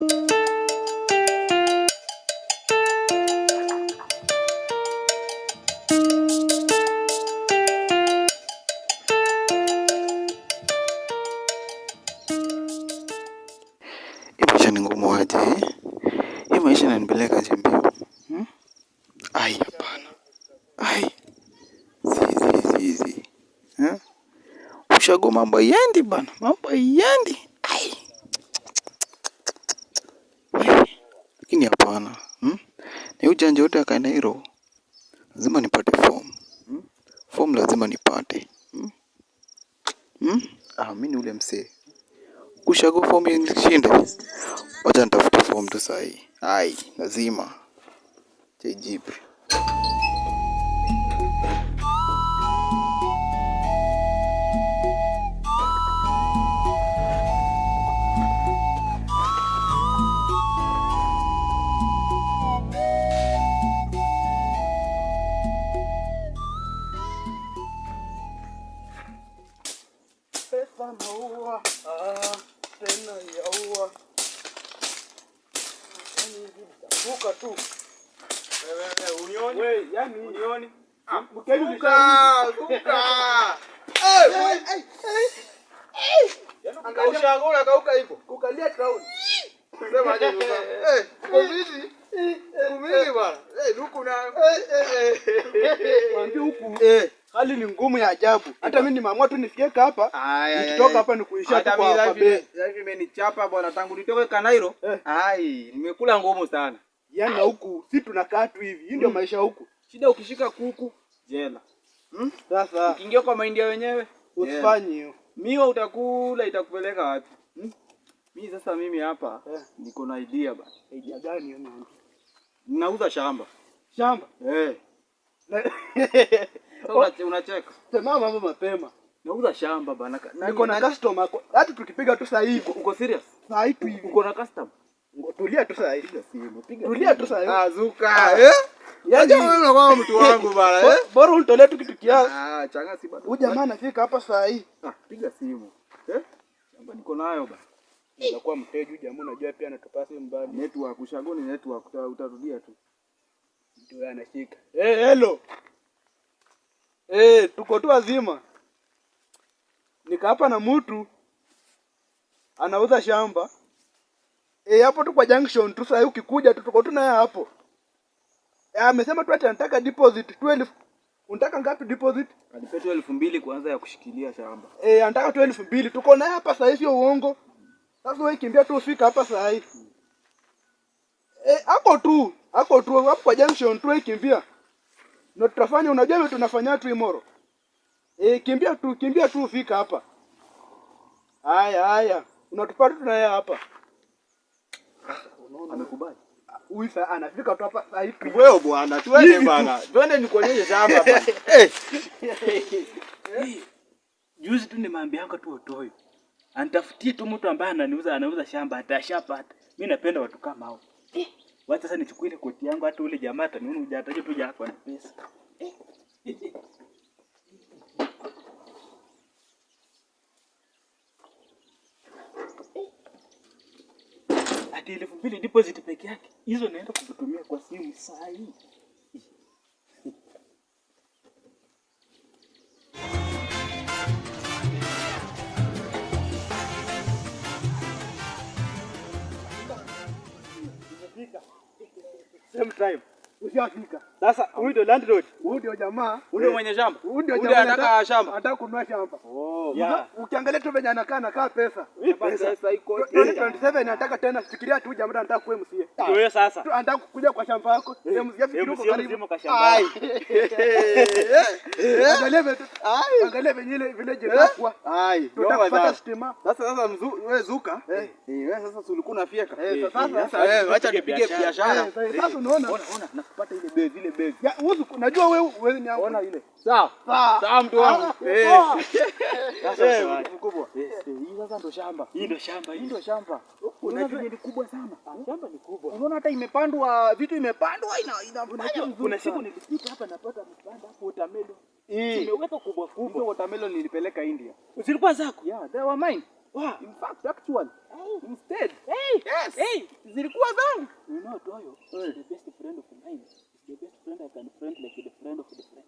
Hii maisha ni ngumu aje? Hii maisha inanipeleka aje mbio? Hmm? Ai, hapana. Ai. Si si si. Eh? Ushago mambo yendi bana. Mambo yendi. Ai. Lakini hapana. Hmm? Ni ujanja wote akaenda. Lazima nipate form. Hmm? Form lazima nipate. Hmm? Hmm? Ah, mimi ni ule msee. Ushago form nishinde. Wacha nitafute form tu sahi. Ai, lazima. Jipe. Pesa maua, ah, tena yaua. Yani hivi tu. Wewe unioni? Wewe, yani unioni? Zuka, zuka. Eh, eh, eh. Yaani ushago kauka hivyo. Kukalia town. Sema aje zuka. Eh, uko vipi? Uko vipi bwana? Eh, huku na eh eh. Mwambie huku. Eh. Hali ni ngumu ya ajabu. Hata mimi nimeamua tu nifike hapa. Nikitoka hapa ni kuishia tu kwa hapa bei. Life imenichapa bwana tangu nitoke Kanairo. Ai, nimekula ngumu sana. Yaani huku si tunakaa tu hivi. Hii ndio maisha huku. Shida ukishika kuku jela. Hmm? Sasa ukiingia kwa mahindi wenyewe usifanye hiyo. Miwa utakula itakupeleka wapi? Hmm? Mimi sasa mimi hapa niko na idea bana. Idea gani hiyo niambie? Ninauza shamba. Shamba? Eh. Sasa unacheka. Sema mambo mapema. Nauza shamba bana. Niko na customer. Hata tukipiga tu sasa hivi. Uko serious? Sasa hivi. Uko na customer? Tulia tu sasa hivi. Piga simu. Piga. Tulia tu sasa hivi. Ah, zuka. Eh? Yaani wewe unakuwa mtu wangu bana, eh? Bora unitolee tu kitu kiasi. Ah, changa si bado. Huyu jamaa anafika hapa sasa hivi. Ah, piga simu. Eh? Shamba niko nayo bana. Nitakuwa mteja huyu jamaa, unajua pia anatupasa mbali. Network, ushagoni network utarudia tu. Ndio anashika. Eh, hello. Eh, tuko tu wazima. Nika hapa na mtu anauza shamba. Eh, hapo tu kwa junction tu sasa ukikuja tu tuko tu naye hapo. Eh, amesema tu ati anataka deposit 12. Unataka ngapi deposit? Alipe 12,000 kwanza ya kushikilia shamba. Eh, anataka 12,000. Tuko naye hapa sasa, sio uongo. Sasa wewe kimbia tu ufika hapa sasa hivi. Eh, hapo tu hapo kwa junction tu wewe kimbia. Na tutafanya, unajua wewe tunafanya tu imoro. Eh, kimbia tu ufika hapa. Haya haya, unatupata tu naye hapa. Unaona amekubali. Huyu sasa anafika tu hapa sasa hivi. Wewe bwana, twende bwana. Twende nikuonyeshe shamba bwana. Eh. Juzi tu nimeambianga tu Otoyo. Anitafutie tu mtu ambaye ananiuza anauza shamba atashapata. Mimi napenda watu kama hao. Wacha sasa nichukue ile koti yangu hata ule jamaa ataniona hujataje tu jamaa na pesa. Ati 2,000 deposit peke yake. Hizo naenda kutumia kwa simu saa hii. Same time. Ushafika. Sasa huyu ndio landlord, huyu ndio jamaa, huyu ndio mwenye shamba. Huyu ndio jamaa anataka shamba. Anataka kununua shamba. Oh, yeah. Ukiangalia tu venye anakaa anakaa pesa. Pesa iko. 2027 anataka tena, fikiria tu jamaa anataka kuwa MCA. Ndio hiyo sasa. Anataka kukuja kwa shamba yako. MCA fikiria uko karibu. Kwa shamba. Angalia venye angalia venye ile village inakuwa. Ai, tutapata stima. Sasa sasa wewe zuka. Eh, wewe sasa ulikuwa unafieka. Sasa wewe acha nipige biashara. Sasa unaona? Ona nakupata ile bezi, ile bezi. Ya, unajua wewe ni ona ile. Sawa. Sawa mtu wangu. Eh. Sasa mkubwa. Hii sasa ndo shamba. Hii ndo shamba, hii ndo shamba. Unajua ni kubwa sana. Shamba ni kubwa. Unaona hata imepandwa, vitu imepandwa inafanya. Kuna siku nilipita hapa napata mpanda hapo watermelon. Zimeweka kubwa kubwa. Hizo watermelon nilipeleka India. Zilikuwa zako? Yeah, they were mine. Wow. In fact, actually, instead. Hey. Yes. Hey. Zilikuwa zangu. You know Otoyo is the best friend of mine. Is the best friend I can friend like the friend of the friend.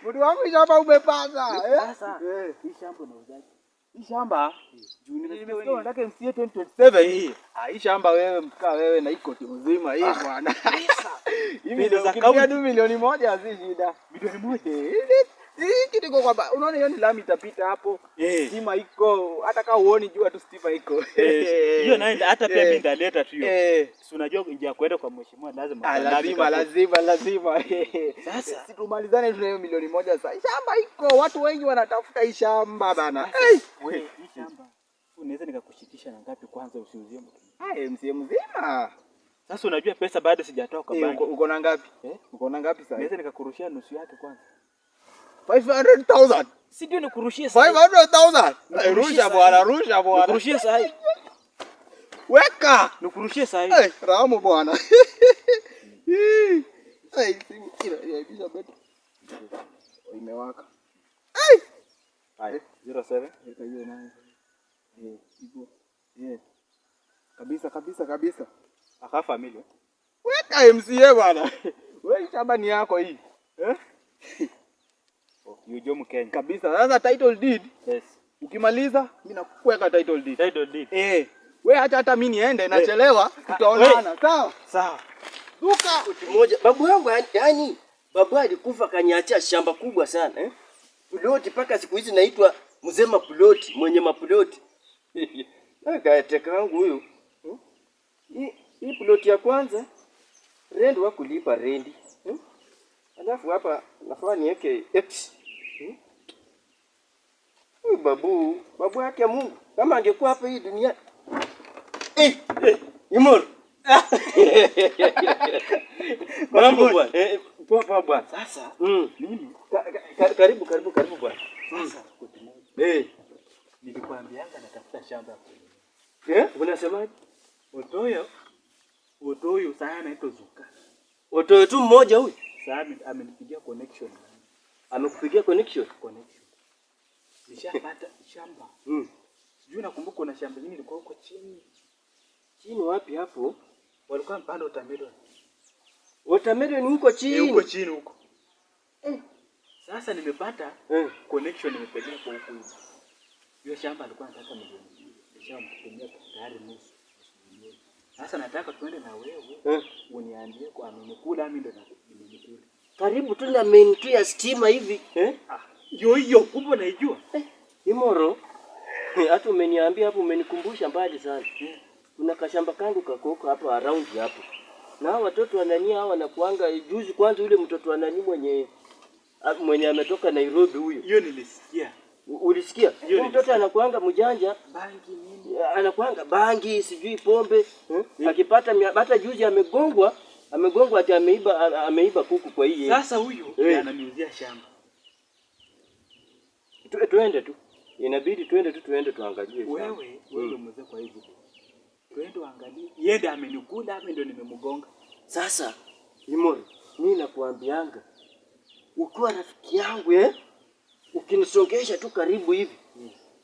Mtu wangu shamba umepata. Eh? Sasa Eh. hii shamba unauzaje? Hii shamba Juu nimesikia nimesikia wewe ni unataka MCA 2027. Ah, hii shamba wewe mkaa wewe na iko timu nzima hii bwana. Hii Pesa za milioni kaunti. tu 1 milioni si shida. 1 milioni. Hii kitu iko kwamba unaona hiyo ni lami itapita hapo. Eh. Stima iko hata kama huoni jua tu stima iko. Hiyo nayo hata pia Eh. mimi nitaleta tu hiyo. Eh. Si unajua njia ya kwenda kwa mheshimiwa lazima Ah, lami lazima itakuwa. lazima lazima. Sasa. Si tumalizane tu na hiyo 1 milioni sasa. Hii shamba iko, watu wengi wanatafuta hii shamba bana. Hey. Wewe hii shamba unaweza nikakushikisha na ngapi kwanza usiuzie mtu? Ah, MCA mzima. Sasa unajua pesa bado sijatoa kwa Eh, banki. uko na ngapi? Eh? Uko na ngapi sasa? Naweza nikakurushia nusu yake kwanza. 500,000. Si ndio nikurushie sasa? 500,000. Nikurushie Rusha sahi. bwana, rusha bwana. Nikurushie sasa. Weka. Nikurushie sasa. Eh, ramu bwana. Eh, simu ila inaibisha betri. Imewaka. Haya, 07. Weka hiyo nayo. Eh, hivyo. Eh. Kabisa kabisa kabisa. Aka familia. Weka MCA bwana. Wewe shamba ni yako hii. Eh? Oh, you Mkenya. Kabisa. Sasa title deed Yes. ukimaliza mimi nakuweka title deed. Title deed. Eh. Wewe acha hata mimi niende nachelewa, tutaonana. Sawa? Sawa. Duka. Moja, babu yangu yani babu alikufa kaniachia shamba kubwa sana eh? Ploti mpaka siku hizi naitwa mzee maploti, mwenye maploti. Kaeteka wangu huyu. Hmm? Hii ploti ya kwanza rent wa kulipa rendi. Hmm? Alafu hapa nafaa niweke X. Hmm? Huyu babu yake Mungu kama angekuwa hapa hii dunia. Eh, eh, Imoro. Mambo bwana. Eh, poa poa bwana. Sasa mimi Karibu karibu karibu bwana. Sasa koti moja. Eh. Nilikwambianga natafuta shamba ya kulima. Eh, unasemaje? Otoyo. Otoyo sana anaitwa Zuka. Otoyo tu mmoja huyu. Sasa amenipigia connection. Amekupigia connection? Connection. Nishapata shamba. Sijui nakumbuka kuna shamba lingine ilikuwa huko chini. Chini wapi hapo? Walikuwa mpanda watermelon. Watermelon huko chini. Huko chini huko. Sasa nimepata connection nimepeleka kwa huko hivi. Hiyo shamba alikuwa anataka 2 milioni. Nishamtumia tayari nusu. Milioni. Sasa nataka tuende na wewe uniambie kwa amenikula mimi ndo nimenikula. Karibu tu na main tu ya stima hivi. Eh? Ah, hiyo hiyo kumbe unaijua? Imoro. Hata umeniambia hapo umenikumbusha mbali sana. Kuna kashamba kangu kako hapa around hapo. Na hao watoto wanania hao wanakuanga juzi kwanza yule mtoto wa nani mwenye ametoka Nairobi huyu. Hiyo nilisikia. Ulisikia? Hiyo Huyu mtoto anakuanga mjanja, Bangi nini? Anakuanga bangi, sijui pombe. Eh? Akipata hata juzi amegongwa ati ameiba kuku kwa hii. Sasa huyu Eh. ananiuzia shamba. Tuende tu. Inabidi tuende tu tuende tuangalie shamba. Wewe ndio mzee kwa hivi. Twende uangalie. Yeye ndiye amenikula, mimi ndio nimemgonga. Sasa Imoro, mimi nakuambianga ukiwa rafiki yangu eh, ukinisongesha tu karibu hivi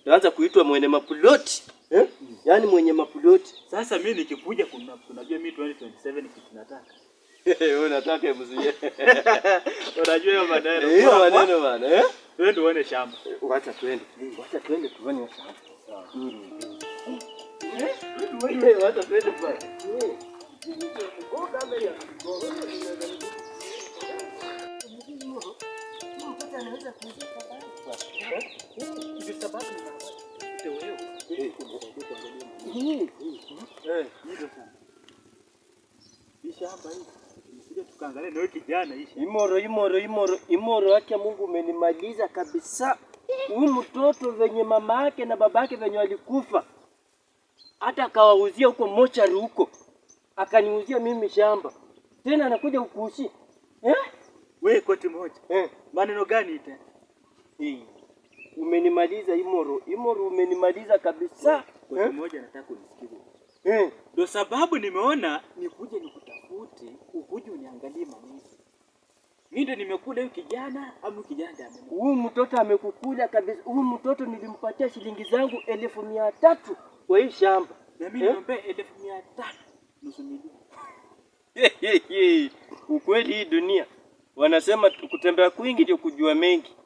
utaanza kuitwa mwenye mapuloti eh? Yaani mwenye mapuloti. Sasa mimi nikikuja kuna unajua mimi 2027 kitu nataka. Wewe unataka mzee. Unajua hiyo maneno. Hiyo maneno bana eh? Twende uone shamba. Wacha twende. Wacha twende tuone shamba. Sawa. Wacha twende bwana. Ndio sababu ninataka wewe. Ndio shamba. Hii shamba hii. Nisije tukaangalia na wewe kijana hii shamba. Imoro, Imoro, Imoro, Imoro, haki ya Mungu umenimaliza kabisa. Huyu mtoto venye mama yake na baba yake venye walikufa, hata akawauzia huko mochari huko, akaniuzia mimi shamba, tena anakuja kukuusia eh? Wewe koti moja. Eh. Maneno gani tena? Eh. Umenimaliza Imoro, Imoro, umenimaliza kabisa. Koti Eh? moja nataka unisikize. Eh. Ndio sababu nimeona nikuje nikutafute, ukuje uniangalie maneno. Mimi ndio nimekula huyu kijana ama huyu kijana ndiye amenikula? Huyu mtoto amekukula kabisa. Huyu mtoto nilimpatia shilingi zangu 300,000 kwa hii shamba. Na mimi nimempea 300,000, nusu milioni. Ukweli hii dunia wanasema kutembea kwingi ndio kujua mengi.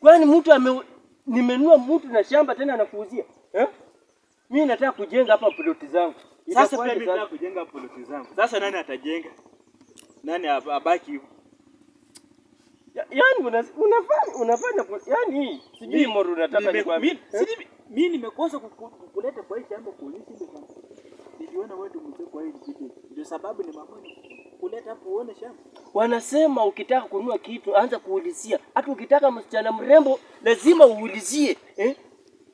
Kwani mtu nimenunua mtu na shamba tena anakuuzia? Eh? Mimi nataka kujenga hapa ploti zangu. Sasa pia mimi nataka kujenga ploti zangu. Sasa nani atajenga? Nani abaki hivyo? Yaani unafanya yaani sijui moro unataka nikwambie. Mimi nimekosa kukuleta kwa hii shamba kuonyesha ile shamba. Niliona wewe ndio mzee kwa hii kijiji. Ndio sababu nimeamua kuleta hapo uone shamba. Wanasema ukitaka kununua kitu anza kuulizia. Hata ukitaka msichana mrembo lazima uulizie, eh?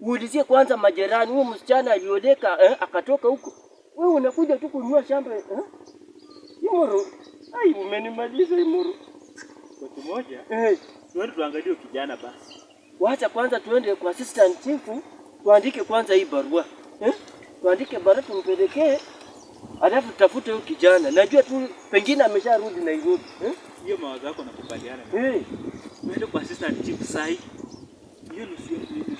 Uulizie kwanza majirani, huyo msichana alioleka akatoka huko. Wewe unakuja tu kununua shamba, eh? Imoro, ai umenimaliza Imoro. Kwa kimoja? Tuende tuangalie kijana basi. Wacha kwanza tuende kwa assistant chief tuandike kwanza hii barua. Tuandike barua tumpelekee. Alafu tutafute huyo kijana. Najua tu pengine amesharudi Nairobi. Hiyo mawazo yako nakubaliana. Tuende kwa assistant chief sai. Hiyo nusu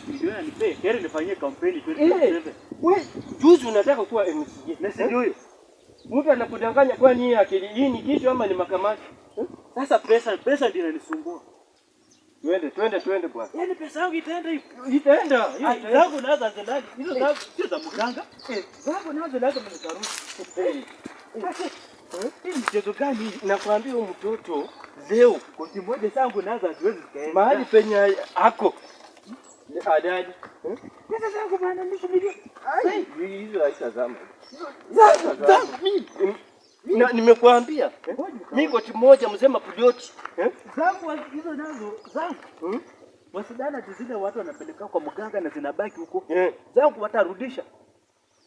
milioni anipe. Heri nifanyie kampeni 2027. Wewe juzi unataka kuwa MCA. Na si huyo. Mtu anakudanganya kwani hii akili hii ni kichwa ama ni makamasi? Sasa pesa ndio inanisumbua. Twende bwana. Yaani pesa yangu itaenda hivi. Itaenda. Zangu nazo zindani. Hizo zangu sio za mganga. Zangu nazo lazima nitarudi. Hii mchezo gani hii? Nakwambia huyu mtoto leo koti moja zangu nazo haziwezi zikaenda. Mahali penye ako. Adadi. Pesa zangu bwana nusu milioni. Hizo haitazama. Zangu mimi. Na nimekuambia mimi koti moja mzee ploti. Zangu hizo nazo zangu. Wasidana zile watu wanapeleka kwa mganga na zinabaki huko. Zangu watarudisha.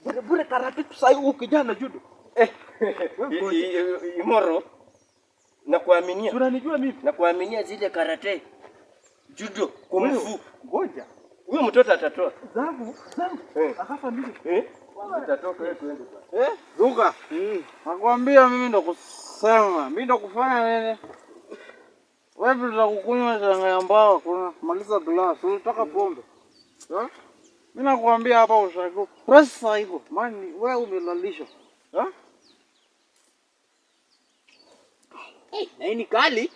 Bure bure taratibu sasa huyu kijana judo. Imoro nakuaminia. Unanijua mimi? Nakuaminia zile karate. Judo, kung fu. Ngoja. Huyo mtoto atatoa. Zangu. Akafa mimi. Utatoka wewe tuende bwana. Zuka. Nakwambia mimi ndo kusema, mimi ndo kufanya nini? Wewe tutakukunywa changa ya mbao, kuna maliza glass, unataka pombe. Eh? Mimi nakwambia hapa ushago. Pesa iko. Mani wewe umelalisha. Eh? Na hii ni kali.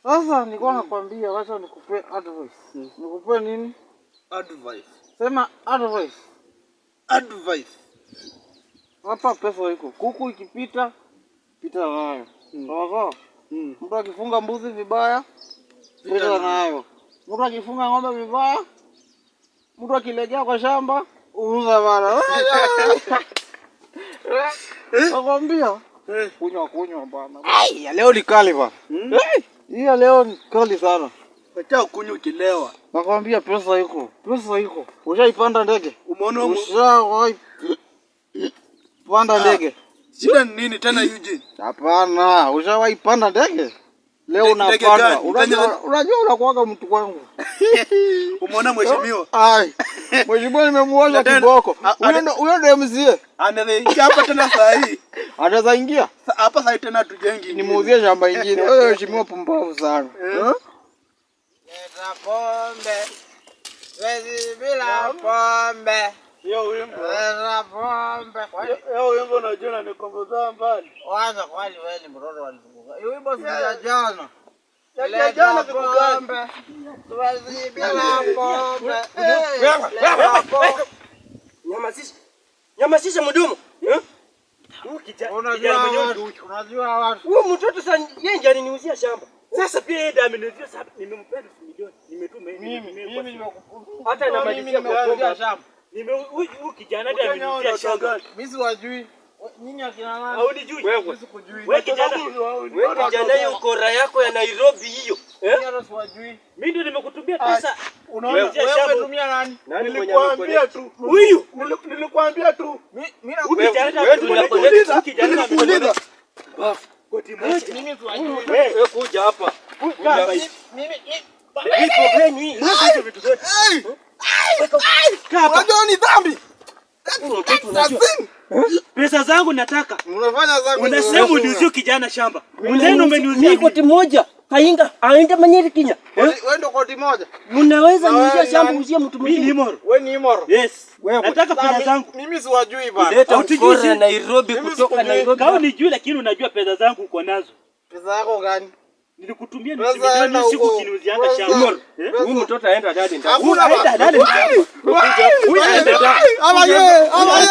Sasa nilikuwa nakwambia wacha nikupe advice. Nikupe nini? Advice. Sema advice. Advice. Hapa pesa iko. Kuku ikipita pita nayo. Sawa sawa? Mtu akifunga mbuzi vibaya pita nayo. Mtu akifunga ng'ombe vibaya, mtu akilegea kwa shamba uuza bana. Nakwambia kunywa bana. Ai, ya leo ni kali bana. Hii ya leo ni kali sana. Acha kunywa ukilewa. Nakwambia pesa iko. Pesa iko. Ushaipanda ndege? Umeona Ushawahi panda ndege? Shida ni nini tena Eugene? Hapana, ushawahi panda ndege? Leo unapanda. Unajua unakuaga mtu wangu. Umeona mheshimiwa? Ai. Mheshimiwa nimemuona kiboko. Huyo ndio MCA. Anaingia hapa tena saa hii. Anaweza ingia? Hapa saa hii tena tujengi. Nimuuzie shamba nyingine. Wewe mheshimiwa pumbavu sana. Leta pombe. Wezi bila pombe. Hiyo wimbo. Leta pombe. Hiyo wimbo unajua unanikomboza mbali. Waza kwani wewe ni mtoto wa nzunguka. Hiyo wimbo si ya jana. Ya jana siku gani? Wezi bila pombe. Leta pombe. Nyamasisha mdomo. Unajua watu. Huyo mtoto sasa yeye ndiye aliniuzia shamba. Sasa pia yeye ndiye ameniuzia shamba. Nimempea nusu milioni. Nimetuma mimi nimekupa. Hata namalizia kwa pombe shamba. Huyu kijana ndiye ameniuzia shamba. Mimi siwajui. Nyinyi akina nani? Haunijui. Wewe Sikujui. Wewe kijana. Wewe kijana, hiyo kora yako ya Nairobi hiyo. Mimi hata siwajui. Mimi ndio nimekutumia pesa. Unaona Wewe umetumia nani? Nani mwenye nilikuambia tu. Huyu. Nilikuambia tu. Mimi Huyu kijana Wewe tunakuuliza. Nilikuuliza. Koti moja. mimi siwajui. Wewe kuja hapa. Mimi Hii problem hii. Hizo vitu zote. Unajua ni dhambi. Huyu mtoto unajua. Pesa zangu nataka. Unafanya zangu. Unasema uliuzia kijana shamba. Tena umeniuzia. Mimi koti moja kainga aende manyeri kinya. Wewe ndo koti moja. Mnaweza Na niuzia wewe shamba nani? uzie mtu Mimi ni mwingine. Imoro. Wewe ni Imoro. Yes. Wewe. Nataka pesa zangu. Mimi siwajui bana. Leta Hautujui ukora si- Nairobi Mimi kutoka sikujui. Nairobi. Kama unijui lakini unajua pesa zangu uko nazo. Pesa yako gani? Nilikutumia nusu Pesa milioni enda siku huko. ukiniuzianga Pesa- shamba. Eh? Huyu mtoto aenda ndani. Hakuna Aenda bana. halali. Ama ye, ama ye.